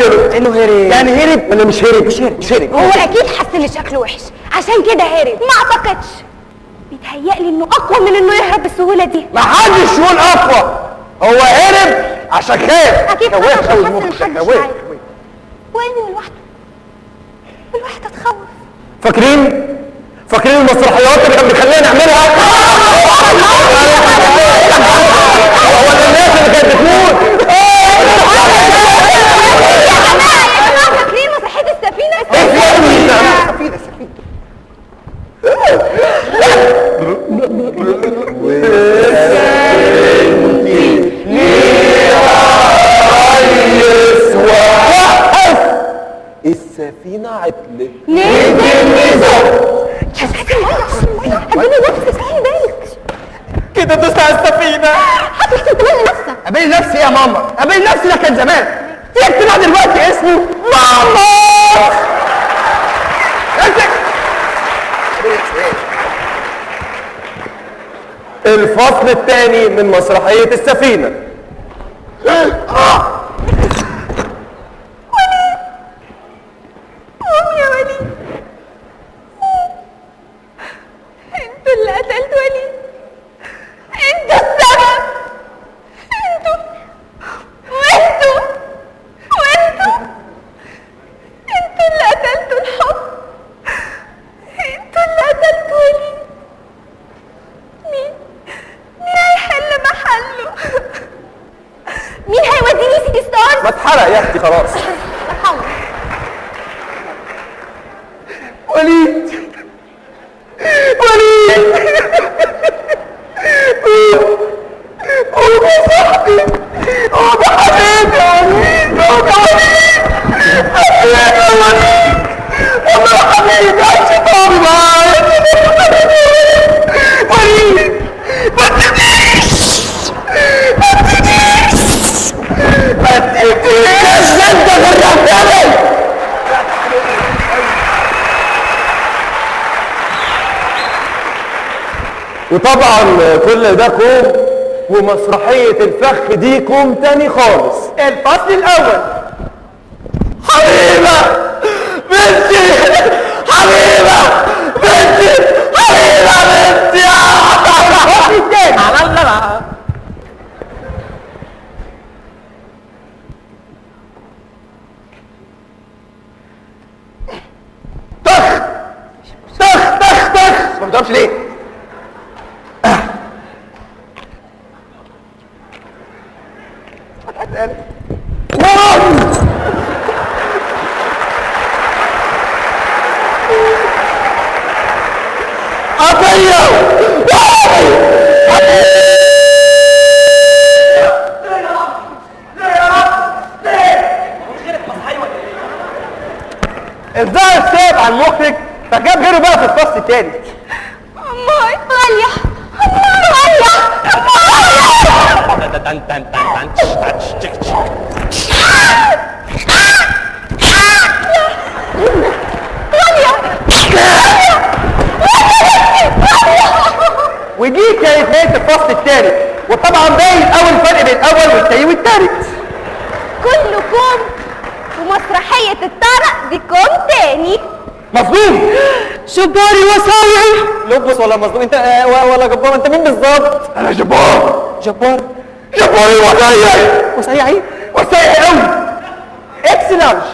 هرب؟ انه هرب. يعني هرب ولا مش هرب؟ مش هرب، مش هرب. هو اكيد حس ان شكله وحش عشان كده هرب. ما اعتقدش، بيتهيألي انه اقوى من انه يهرب بالسهولة دي. ما حدش يقول اقوى، هو هرب عشان خاف. اكيد خواف خاف قوي عشان المخرج، حس ان محدش خواف. عارف. وانه لوحده، والوحدة تخوف. فاكرين؟ فاكرين المسرحيات اللي كان بيخلينا نعملها؟ هو الناس اللي كانت بتموت. يا جماعة يا جماعة، فاكرين مسرحية السفينة؟ السفينة السفينة. السفينة عطلت. نزل نزل. هاتي المية، قبلي نفسك، خلي بالك كده دوست على السفينة. حضرتك تبلي نفسك. قابلي نفسي يا ماما، قابلي نفسي ده كان زمان. في اجتماع دلوقتي اسمه ماما. امسك. الفصل الثاني من مسرحية السفينة. قوم يا وليد، انت اللي قتلت وليد، انت السبب، انتوا وانتوا وانتوا انتوا اللي قتلتوا الحب، انتوا اللي قتلتوا وليد. مين هيحل محله؟ مين هيوديني سيتي ستارز؟ ما اتحرق يا اختي خلاص. ارحمه. وليد وليد قوم قوم يا صاحبي، قوم يا حبيبي يا وليد، قوم يا وليد، حبيبي يا وليد، والله يا حبيبي عايش طعمي معايا. وليد ما تسيبنيش، ما تسيبنيش، ما تسيبنيش، انت غرقتني. وطبعا كل ده كوم، ومسرحية الفخ دي كوم تاني خالص. الفصل الأول. حبيبة بنتي، حبيبة بنتي، حبيبة بنتي. الفصل الثاني. على الله. طخ طخ طخ طخ. ما بتعرفش ليه؟ الظاهر ساب على المخرج فجاب غيره بقى في الفصل الثالث. امي غالية، غالية، ودي كانت نهاية الفصل الثالث، وطبعا باين اول فرق بين الاول والثاني والثالث. كله كوم ومسرحية الطرق دي كوم تاني. مظلوم جباري وسايعي. لبس ولا مظلوم انت ولا جبار؟ انت مين بالظبط؟ انا جبار. جبار؟ جباري وسايعي. وسايعي؟ وسايعي قوي. X large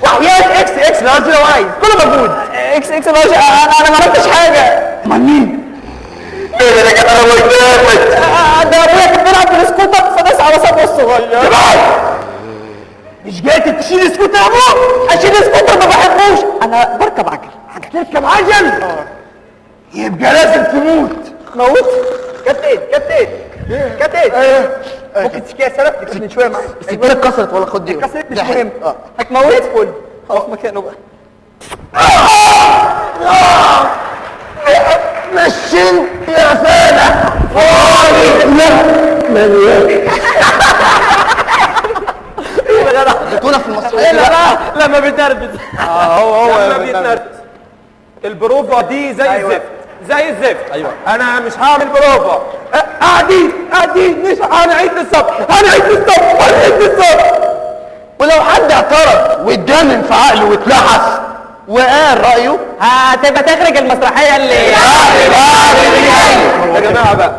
وحياة X X large لو عايز، كله موجود. X X large. انا ما عملتش حاجة. امال مين؟ مين اللي كان انا قدامك؟ ده ابويا كان بيلعب بالسكوتر فداس على صبعه الصغير. مش جاي تشيل سكوتر يا ابوك؟ اشيل سكوتر ما بحبوش، انا بركب عجل. تركب عجل؟ يبقى لازم تموت. موت؟ كابتن كابتن كابتن، ممكن تشكيها سلف من شوية معايا؟ السكينة اتكسرت ولا خد دي؟ اتكسرت مش مهم. هتموت فل. اقف مكانه بقى. مشيت يا فالح فاضي. لا مليان بطولة في المسرحية. لا بقى لما بيتنرفز. هو لما بيتنرفز. البروفا دي زي الزفت، زي الزفت. ايوه انا مش هعمل بروفا. قاعدين قاعدين مش هنعيد للصبح، هنعيد للصبح، هنعيد للصبح. ولو حد اعترض اتجنن في عقله واتلحس وقال رايه، هتبقى تخرج المسرحية اللي يا جماعة بقى.